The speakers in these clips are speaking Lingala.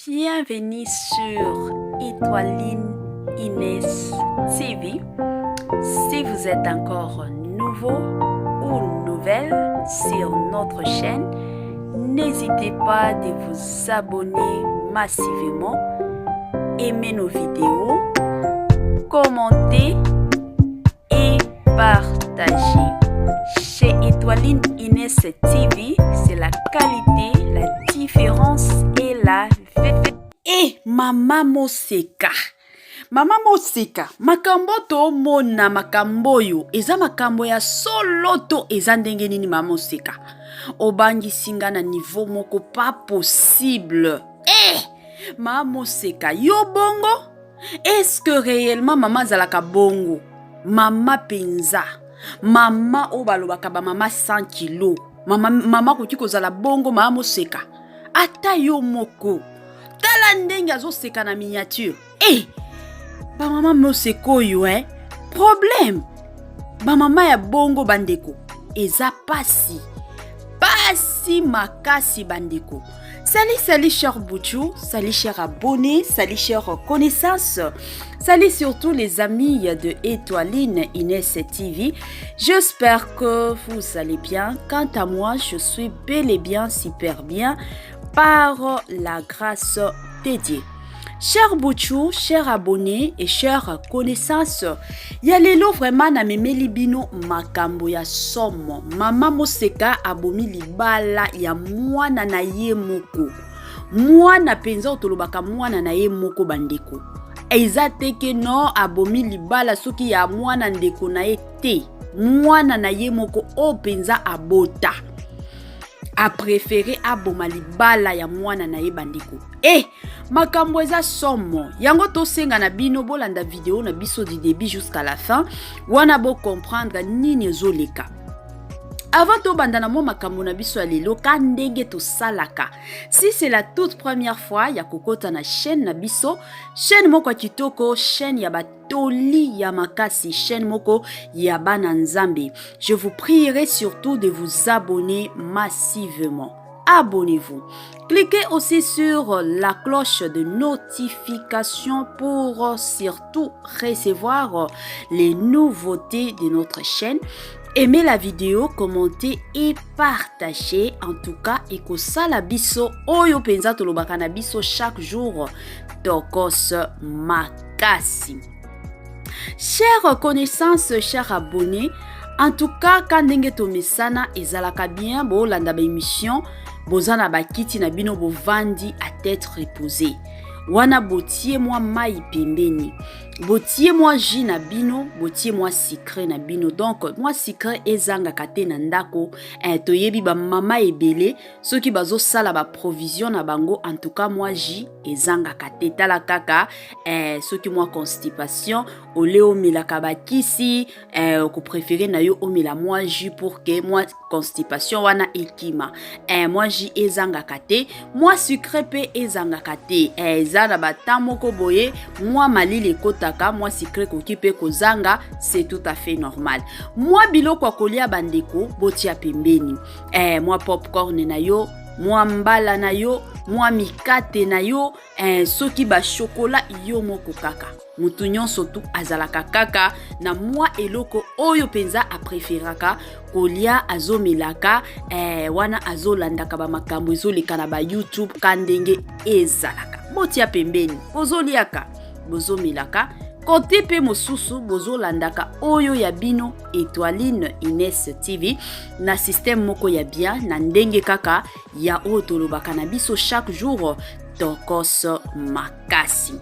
Bienvenue sur Étoiline Inès TV. Si vous êtes encore nouveau ou nouvelle sur notre chaîne, n'hésitez pas de vous abonner massivement, aimer nos vidéos, commenter et partager. Chez Étoiline Inès TV, c'est la qualité, la différence et la E mama Moseka, mama Moseka, makambo tomona, makambo oyo eza makambo ya solo to eza ndenge nini? Mama Moseka, obangisi nga na niveau moko pas possible. Eh, mama Moseka, yo bongo, est-ce que réellement mama azalaka bongo? Mama mpenza, mama oyo balobaka bamama 100 kilo, mama, mama akoki kozala bongo? Mama Moseka, ata yo moko, tala ndenge azoseka na miniature. E bamama Moseka oyo, eh? Problème, bamama ya bongo, bandeko, eza pasi, pasi makasi, bandeko. Salut, salut, cher Bouchou, salut, cher abonné, salut, cher connaissance, salut surtout les amis de Étoiline Inès TV. J'espère que vous allez bien. Quant à moi, je suis bel et bien super bien par la grâce de Dieu. Cher Bouchou, cher abonné et cher connaissance, ya lelo vraiment namemeli bino makambo ya somo. Mama Moseka abomi libala ya mwana na ye moko. Mwana mpenza oyo tolobaka mwana na ye moko, bandeko. Eza te ke no abomi libala soki ya mwana ndeko na ye te. Mwana na ye moko oyo mpenza abota. Apréféré aboma libala ya mwana na ye, bandeko. E makambo eza somo. Yango tosenga na bino bolanda video na biso du début jusqu'à la fin, wana bocomprendre nini ezoleka. Avant tobanda na mwa makambo na biso ya lelo, ka ndenge tosalaka, si c'est la toute première fois ya kokota na chaîne na biso, chaîne moko ya kitoko, chaîne ya batoli ya makasi, chaîne moko ya bana Nzambe, je vous prierai surtout de vous abonner massivement. Abonnez-vous. Cliquez aussi sur la cloche de notification pour surtout recevoir les nouveautés de notre chaîne. Aimez la vidéo, commentez et partagez. En tout cas, ekosala biso oyo penza tolobaka na biso chaque jour, tokos makasi. Chers connaissances, chers abonnés, en tout cas, ka ndenge tomesana, ezalaka bien bolanda baémission, boza na bakiti na bino, bovandi à tête reposée, wana botie mwa mai pembeni, botie mwa jus na bino, botie mwa sucré na bino. Donc mwa sucré ezangaka te na ndako. Eh, toyebi bamama ebele soki bazosala baprovision na bango, en tout cas mwa jus ezangaka te. Tala kaka, eh, soki mwa constipation, ole omelaka bakisi, eh, okopréféré na yo omela mwa jus pour que mwa constipation wana ekima. Eh, mwa jus ezangaka te, mwa sucré mpe ezangaka te. Eh, eza na batan moko boye, mwa malili ekotaka, mwa sucré ekoki mpe kozanga, c'est tout à fait normal. Mwa biloko ya kolia, bandeko, botia pembeni, eh, mwa popcorn na yo, mwa mbala na yo, mwa mikate na yo, eh, soki bashokola yo moko kaka. Motu nyonso tu azalaka kaka na mwa eloko oyo mpenza apréféraka kolia, azomelaka, eh, wana azolandaka bamakambo ezoleka na baYouTube. Ka ndenge ezalaka, botia pembeni, bozoliaka, bozomelaka, kote mpe mosusu bozolandaka oyo ya bino Étoiline Ines TV na système moko ya bien, na ndenge kaka ya oyo tolobaka na biso chaque jour, tokos makasi.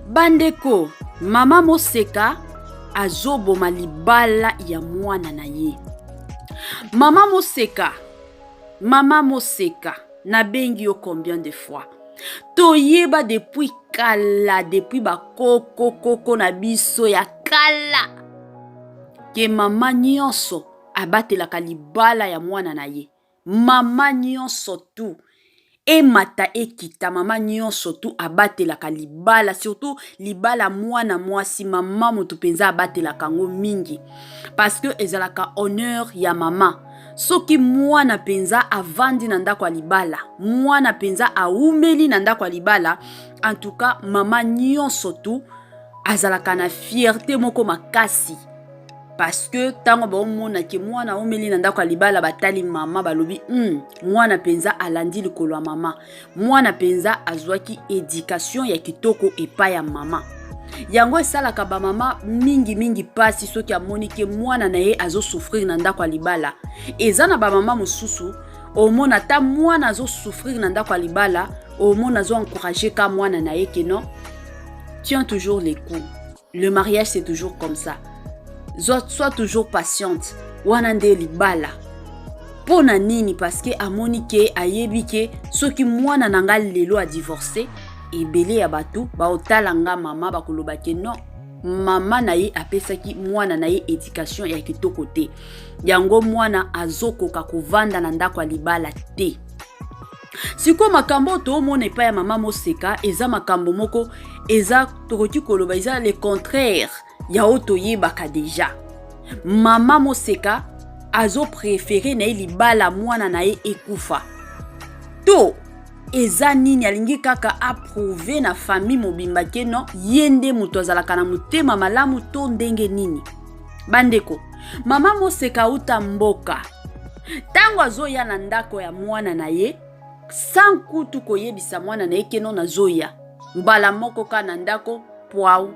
Bandeko, mama Moseka azoboma libala ya mwana na ye. Mama Moseka, mama Moseka, nabengi yo combien de fois? Toyeba depuis kala, depuis bakokokoko na biso ya kala, ke mama nyonso abatelaka libala ya mwana na ye. Mama nyonso tu, emata ekita, mama nyonso tu abatelaka libala, surtout libala mwana mwasi. Mama moto mpenza abatelaka yango mingi parce que ezalaka honneur ya mama. Soki mwana mpenza avandi na ndako ya libala, mwana mpenza awumeli na ndako ya libala, en tout cas mama nyonso tu azalaka na fierté moko makasi, parce que ntango baomona ke mwana aumeli na ndako ya libala, batali mama, balobi mwana mpenza alandi likolo ya mama, mwana mpenza azwaki éducation ya kitoko epai ya mama. Yango esalaka bamama mingimingi mpasi soki amoni ke mwana na ye azosouffrir na ndako ya libala. Eza na bamama mosusu, omona ata mwana azosouffrir na ndako ya libala, omona azoencourage ka mwana na ye ke non, tiens toujours les coups, le mariage c'est toujours comme ça, sois toujours patiente, wana nde libala. Mpo na nini? Parce que amoni ke, ayebi ke soki mwana na nga lelo adivorce, ebele ya bato baotala nga mama, bakoloba ke non, mama na ye apesaki mwana na ye éducation ya kitoko te, yango mwana azokoka kovanda na ndako ya libala te. Sikoyo makambo oyo toomona epai ya mama Moseka eza makambo moko eza, tokoki koloba, eza le contraire ya oyo toyebaka déjà. Mama Moseka azopréférer na ye libala mwana na ye ekufa to eza nini? Alingi kaka aprouver na famille mobimba ke non, ye nde moto azalaka na motema malamu to ndenge nini? Bandeko, mama Moseka auta mboka, ntango azoya na ndako ya mwana na ye, sans kutu koyebisa mwana na ye ke non, nazoya, mbala moko ka na ndako pwau.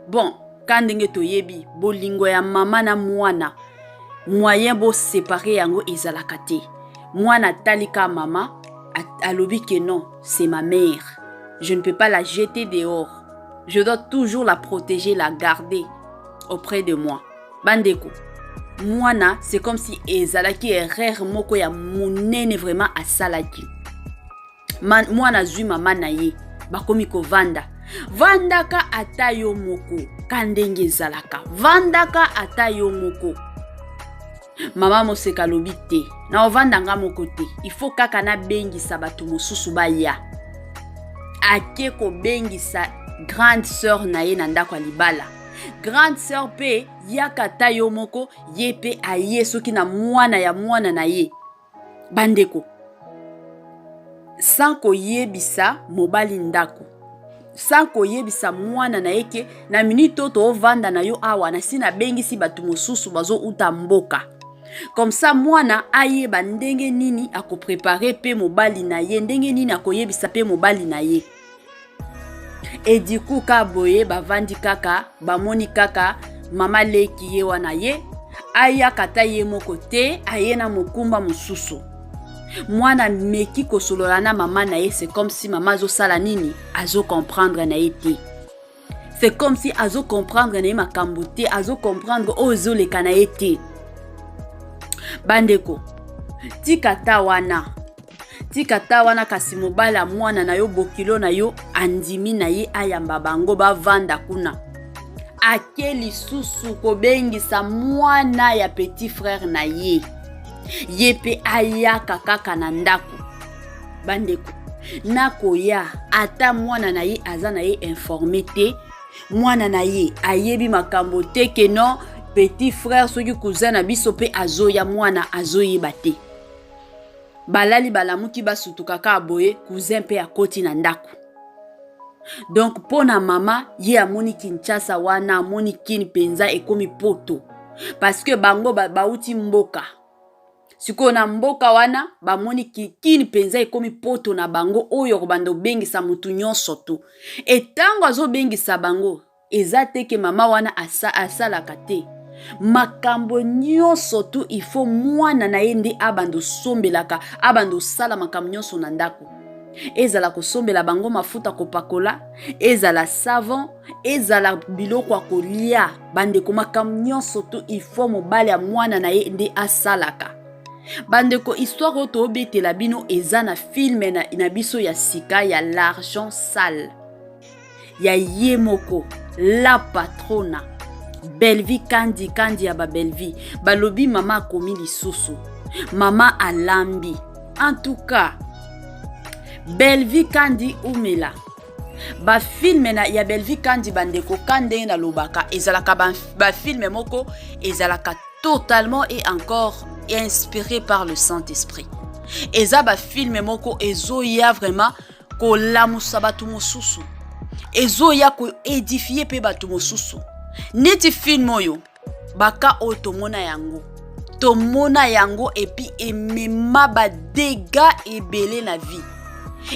Bon, ka ndenge toyebi bolingo ya mama na mwana, moyen boséparer yango ezalaka te. Mwana atali ka mama, alobi ke non, c'est ma mère, je ne peux pas la jeter dehors, je dois toujours la protéger, la garder auprès de moi. Bandeko, mwana, c'est comme si ezalaki erreur moko ya monene vraiment asalaki. Mwana azwi mama na ye, bakomi kovanda. Vandaka ata yo moko, ka ndenge ezalaka, vandaka ata yo moko. Mama Moseka alobi te, na ovanda nga moko te, il faut kaka nabengisa bato mosusu baya. Ake kobengisa grande sœur na ye na ndako ya libala. Grande sœur mpe yaka ata yo moko, ye mpe aye soki na mwana ya mwana na ye. Bandeko, sans koyebisa mobali ndako, sans koyebisa mwana na ye ke na minute oyo toovanda na yo awa, nasi nabengisi bato mosusu bazouta mboka, comme ça mwana ayeba ndenge nini akopréparer mpe mobali na ye, ndenge nini akoyebisa mpe mobali na ye. Ediku ka boye bavandi kaka, bamoni kaka mama leki ye wana, ye ayaka ata ye moko te, aye na mokumba mosusu. Mwana meki kosolola na mama na ye, c'est comme si mama azosala nini, azocomprendre na ye te. C'est comme si azocomprendre na ye makambo te, azocomprendre oyo ezoleka na ye te. Bandeko, tika ta wana, tika ta wana. Kasi mobali ya mwana na yo, bokilo na yo, andimi na ye ayamba bango, bavanda kuna. Ake lisusu kobengisa mwana ya petit frère na ye, ye mpe ayaka kaka na ndako. Bandeko, nakoya ata mwana na ye aza na ye informé te, mwana na ye ayebi makambo te ke non, petit frère soki cousin na biso mpe azoya, mwana azoyeba te. Balali, balamuki, basutuka kaka boye, cousin mpe akoti na ndako. Donc mpo na mama ye, amoni Kinshasa wana, amoni Kini mpenza ekomi poto, parce que bango bauti mboka. Sikoyo na mboka wana bamoni Kini mpenza ekomi poto na bango, oyo kobanda obengisa motu nyonso tu. Etango azobengisa bango, eza te ke mama wana asalaka te makambo nyonso tu, il faut mwana na ye nde abanda osombelaka, abanda osala makambo nyonso na ndako, ezala kosombela bango mafuta kopakola, ezala savon, ezala biloko ya kolia. Bandeko, makambo nyonso tu, il faut mobali ya mwana na ye nde asalaka. Bandeko, histoire oyo toobetela bino eza na film na biso ya sika ya L'argent sale, ya ye moko la patrona Belvi Kandi, Kandi ya babelvi. Balobi mama akomi lisusu, mama alambi. En tout cas, Belvi Kandi umela bafilm na ya Belvi Kandi. Bandeko, ka ndenge nalobaka, ezalaka bafilm moko ezalaka totalement et encore. inspiré par le Saint-Esprit. Eza ba film moko ezoya vraiment kolamusa bato mosusu, ezoya koédifier mpe bato mosusu. Neti film oyo, baka oyo tomona yango, tomona yango, et puis emema badégâts ebele na vie.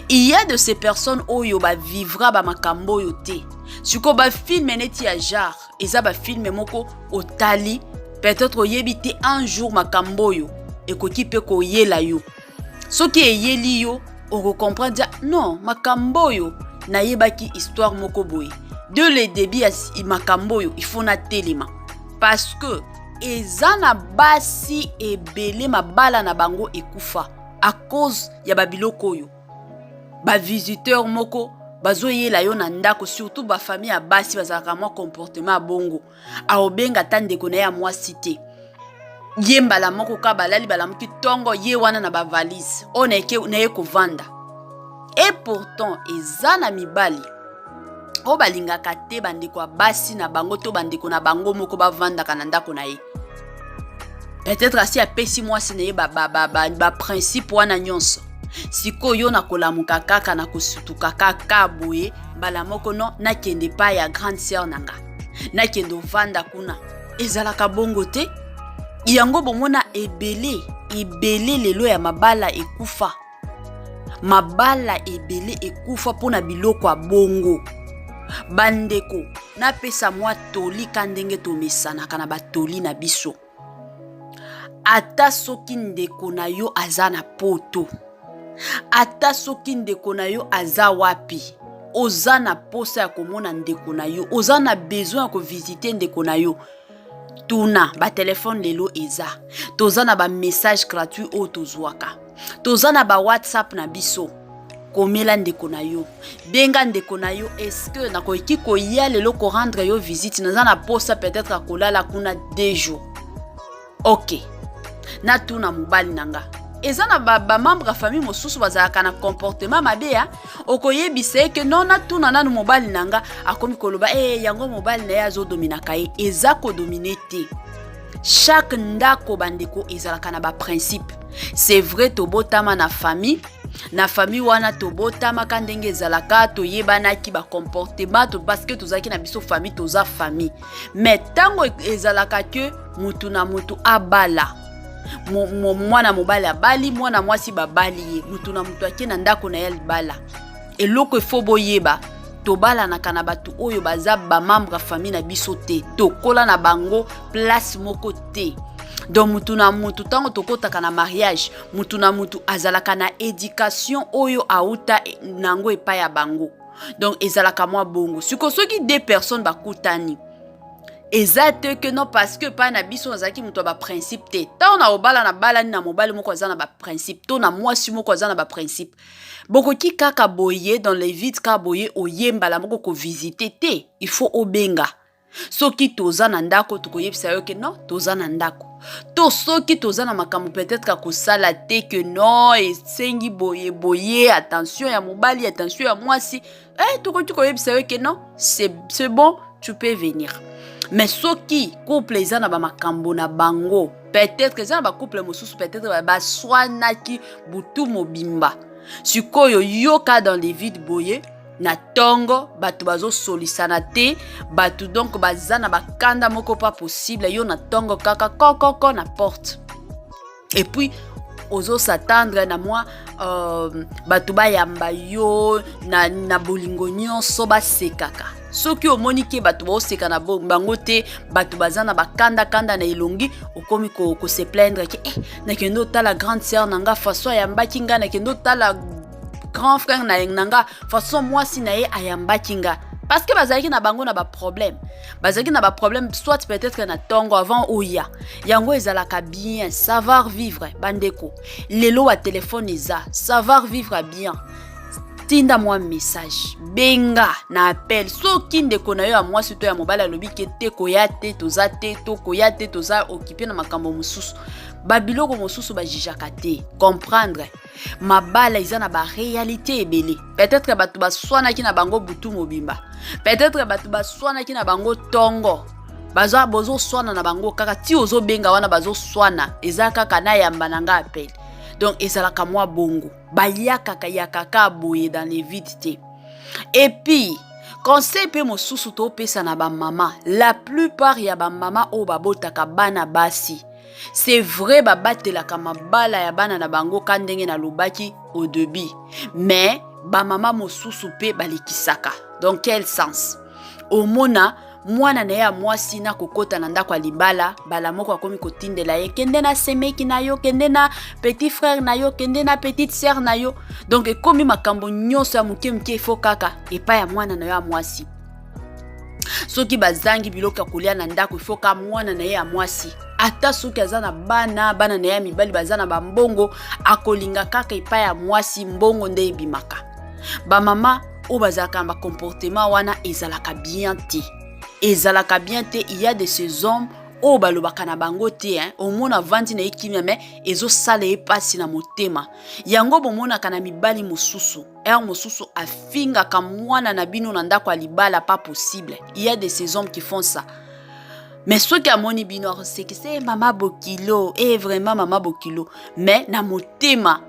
Il y a de ces personnes oyo bavivra bamakambo oyo te. Sikoyo bafilm neti ya genre eza bafilm moko otali, peut-être oyebi te, un jour makambo oyo ekoki mpe koyela yo. Soki eyeli yo, okocomprendre: "Ah, non, makambo oyo nayebaki histoire moko boye de le début ya makambo oyo, il faut natelema." Parce que eza na basi ebele mabala na bango ekufa à cause ya babiloko oyo. Bavisiteur moko bazoyela yo na ndako, surtout bafamille ya basi bazalaka mwa comportement ya bongo. Aobenga ata ndeko na ye ya mwasi te, ye mbala moko ka balali, balamuki ntongo, ye wana na bavalise oyo na ye kovanda. Et pourtant eza na mibali oyo balingaka te bandeko ya basi na bango to bandeko na bango moko bavandaka na ndako na ye. Peut-être asi apesi mwasi na ye baprincipe ba, ba, ba wana nyonso. Sikoyo na kolamuka kaka, na kosutuka kaka boye, mbala moko: "Non, nakende epai ya grande sœur na nga, nakende ovanda kuna." Ezalaka bongo te. Yango bomona ebele ebele lelo ya mabala ekufa, mabala ebele ekufa mpona biloko ya bongo. Bandeko, napesa mwa toli ka ndenge tomesanaka na batoli na biso. Ata soki ndeko na yo aza na Poto, ata soki ndeko na yo aza wapi, oza na posa ya komona ndeko na yo, oza na besoin ya kovisiter ndeko na yo, tuna batelefone. Lelo eza, toza na bamessage gratuit oyo tozwaka, toza na bawhatsapp na biso. Komela ndeko na yo, benga ndeko na yo: "Est-ce nakoki koya lelo korendre yo visite? Naza na posa peut-être akolala kuna 2 jours. Ok, natuna mobali na nga." Eza na bamembre ya famille mosusu bazalaka na comportement mabe ya okoyebisa ye ke: "Non, natuna nanu mobali na nga." Akomi koloba e yango mobali na ye azodominaka ye. Eza kodominer te. Chaque ndako, bandeko, ezalaka na baprincipe. C'est vrai, tobotama na famille, na famille wana tobotamaka ndenge ezalaka, toyebanaki bacomportement to, parce que tozalaki na biso famille, toza famille. Mais ntango ezalaka ke mutu na mutu abala, mwana mobali abali mwana mwasi, babali ye, mutu na mutu ake na ndako na ye libala. Eloko efo boyeba, tobalanaka na bato oyo baza bamembre ya famille na biso te, tokola na bango place moko te. Donc mutu na mutu, ntango tokɔtaka na mariage, mutu na mutu azalaka na éducation oyo auta nango epai ya bango. Donc ezalaka mwa bongo. Sikoyo soki deux personnes bakutani, eza te ke non, parce que epai na biso nazalaki moto ya baprincipe te, ntango na kobala nabalani na mobali moko aza na baprincipe to na mwasi moko aza na baprincipe. Bokoki kaka boye dans le vide, kaka boye oyembala moko kovisiter te. Il faut obenga. Soki toza na ndako, tokoyebisa yo ke non, toza na ndako, to soki toza na makambo peut-être akosala te, ke non, esengi boye boye, attention ya mobali, attention ya mwasi, tokoki koyebisa yo ke non, c'est bon, tu peux venir. Mais soki couple eza na bamakambo na bango, peut-être eza na bacouple mosusu, peut-être baswanaki butu mobimba, sikoyo yoka dans le vide boye na ntongo, bato bazosolisana te, bato donc baza na bakanda moko pas possible. Yo na ntongo kaka kokoko na porte, et puis ozos'attendre na mwa bato bayamba yo na bolingo nyonso, basekaka. Soki omoni ke bato baoseka na bango te, bato baza na bakandakanda na elongi, okomi kose plaindre ke nakende otala grande sœur na nga, façon ayambaki nga, nakende otala grand frère na nga, façon mwasi na ye ayambaki nga. Parce que bazalaki na bango na baproblème, bazalaki na baproblème soit peut-être na ntongo avant oya. Yango ezalaka bien savoir vivre, bandeko. Lelo wa telefone eza savoir vivre bien. Tinda mwa message, benga na appel. Soki ndeko na yo ya mwasi to ya mobali alobi ke te, koya te, toza te, to koya te, toza occupé na makambo mosusu, babiloko mosusu bajugeaka te. Comprendre, mabala eza na baréalité ebele. Peut-être bato baswanaki na bango butu mobimba, peut-être bato baswanaki na bango ntongo. Baza bozoswana na bango kaka ti ozobenga wana bazoswana, eza kaka nayamba na nga appel. Donc ezalaka mwa bongo, bayakaka yakaka boye dans le vide te. Et puis conseil mpe mosusu topesa na bamama, la plupart ya bamama oyo babotaka bana basi, c'est vrai babatelaka mabala ya bana na bango ka ndenge nalobaki au début, mais bamama mosusu mpe balekisaka. Dans quel sens? Omona mwana na ye ya mwasi na kokota na ndako ya libala, bala moko akomi kotindela ye: kende na semeki na yo, kende na petit frère na yo, kende na petite sœur na yo. Donc ekomi makambo nyonso ya moke moke efo kaka epai ya mwana na yo ya mwasi. Soki bazangi biloko ya kolia na ndako, ifo ka mwana na ye ya mwasi. Ata soki aza na bana, bana na ye ya mibali baza na bambongo, akolinga kaka epai ya mwasi mbongo nde ebimaka. Bamama oyo bazalaka na bacomportement wana, ezalaka bien te, ezalaka bien te. Il y a de ces hommes oyo balobaka na bango te, hein? Omona avandi na ye kimia, mais ezosala ye mpasi na motema. Yango bomonaka na mibali mosusu, heure mosusu afingaka mwana na bino na ndako ya libala. Pas possible, il y a de ces hommes qui font ça. Mais soki amoni bino, akosekisa: e mama bokilo, e vraiment mama bokilo. Mais na motema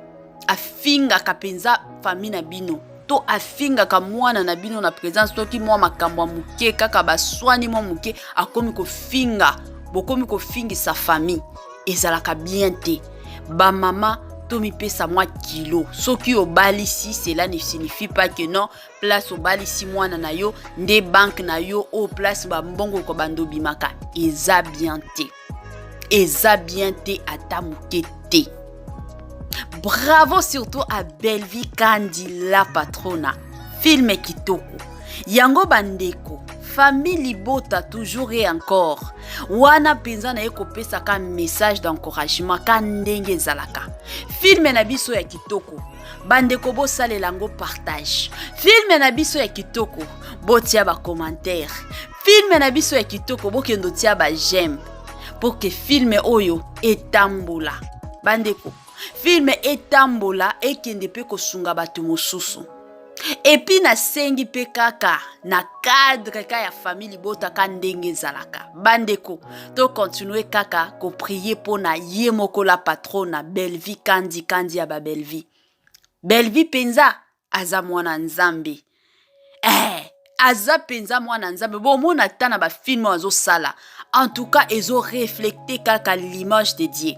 afingaka mpenza famille na bino to afingaka mwana na bino na présence. Soki mwa makambo ya moke kaka, baswani mwa moke, akomi kofinga, bokomi kofingisa famille. Ezalaka bien te. Bamama, tomipesa mwa kilo. Soki obalisi, cela ne signifie pas que non, place obalisi mwana na yo nde banque na yo, oyo place bambongo ko bando obimaka. Eza bien te, eza bien te, ata moke te. Bravo surtout à Bellevie Kandi la patrona, film kitoko. Yango bandeko, famille libota toujours et encore, wana mpenza na ye kopesaka message d'encouragement ka ndenge ezalaka. Film na biso ya kitoko, bandeko, bosalela yango partage. Film na biso ya kitoko, botia bacommentaire. Film na biso ya kitoko, bokende otia baj'aime pour que film oyo etambola. Bandeko, film etambola, ekende mpe kosunga bato mosusu. Et puis nasengi mpe kaka na cadre ka ya famille libota ka ndenge ezalaka, bandeko, tocontinue kaka koprier mpo na ye moko la patrona Bellevie Kandi, Kandi ya babellevie. Bellevie mpenza aza mwana Nzambe, aza mpenza mwana Nzambe. Bomona ata na bafilm oyo azosala, en tout cas ezorefléter kaka l'image de Dieu,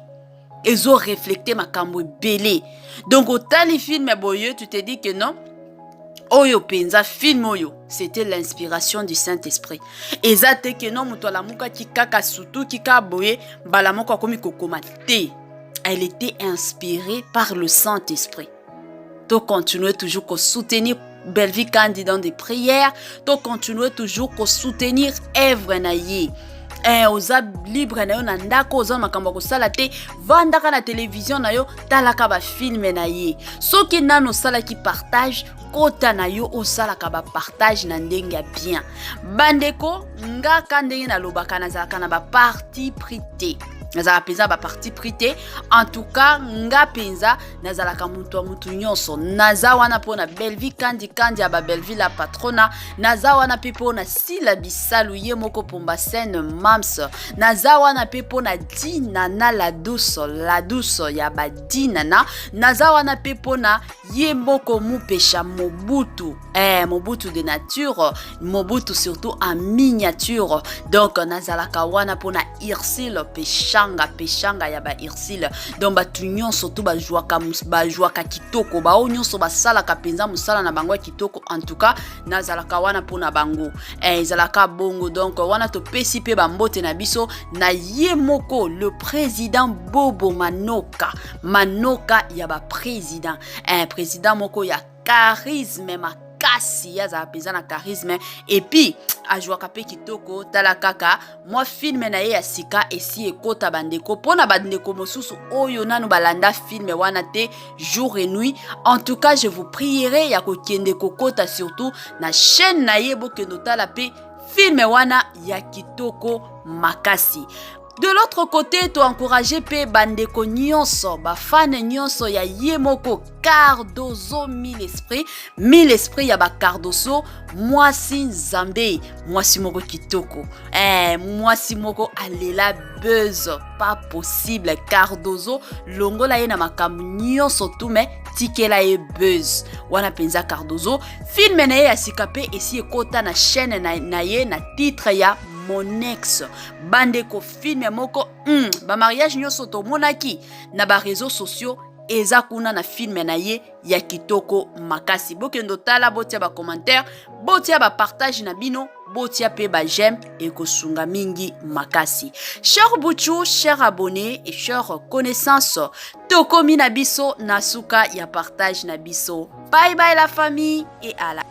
ezorefléter makambo ebele. Donc otali film boye, tu te dis que non, oyo mpenza film oyo, c'était l'inspiration du Saint-Esprit. Eza te ke non, moto alamukaki kaka sutuki kaka boye, mbala moko akomi kokoma te. Elle était inspirée par le Saint-Esprit. Tocontinue toujours kosoutenir Bellevie Kandi dans des prières, tocontinue toujours kosoutenir œuvre na ye. Oza libre na yo na ndako, oza na makambo ya kosala te, vandaka na televizio na yo, talaka bafilm na ye. Soki nano osalaki partage, kota na yo osalaka bapartage na ndenge ya bien. Bandeko, ngaka ndenge nalobaka, nazalaka na baparti pris te, nazalaka mpenza baparti pris te. En tout cas nga mpenza nazalaka moto ya motu nyonso. Naza wana mpona Bellevie Kandi, Kandi ya babellevie la patrona. Naza wana mpe mpona Sila Bisalu ye moko pomba scène mams. Naza wana mpe mpona Dinana la douce, la douce ya badinana. Naza wana mpe mpona ye moko Mupesha Mobutu, Mobutu de nature, Mobutu surtout en miniature. Donc nazalaka wana mpona Ursile Peshanga, Peshanga ya ba Ursile. Donc bato nyonso to bajwaka, bajwaka kitoko, bao nyonso basalaka mpenza mosala na bango ya kitoko, en tout cas nazalaka wana mpona bango. Ezalaka bongo. Donc wana topesi mpe bambote na biso na ye moko le président Bobo Manoka, Manoka ya baprésident, président moko ya charisme makasi. Ye azala mpenza na charisme et puis azwaka mpe kitoko. Tala kaka mwa film na ye ya sika esi ekota, bandeko. Mpona bandeko mosusu oyo nanu balanda film wana te, Jour et nuit, en tout cas je vous prierai ya kokende kokota surtout na chaîne na ye, bokende otala mpe film wana ya kitoko makasi. De l'autre côté, to encourager pe bandeko nyonso, ba fan nyonso ya ye moko Cardozo mille esprit, mille esprit ya ba Cardozo, mwasi nzambe, mwasi moko kitoko. Eh, mwasi moko alela buzz, pas possible Cardozo longola ye na makambo nyonso tout mais tikela ye buzz. Wana penza Cardozo, film na ye ya sika pe esi ekota na chaîne na, na ye na titre ya mon ex bandeko film moko ba mariage nyonso tomonaki na ba réseaux sociaux eza kuna na film na ye ya kitoko makasi. Bokende otala, botia ba commentaire, botia ba partage na bino, botia pe ba j'aime, ekosunga mingi makasi. Cher Buchu, cher abonné et cher connaissance, tokomi na biso na suka ya partage na biso. Bye bye la famille et à la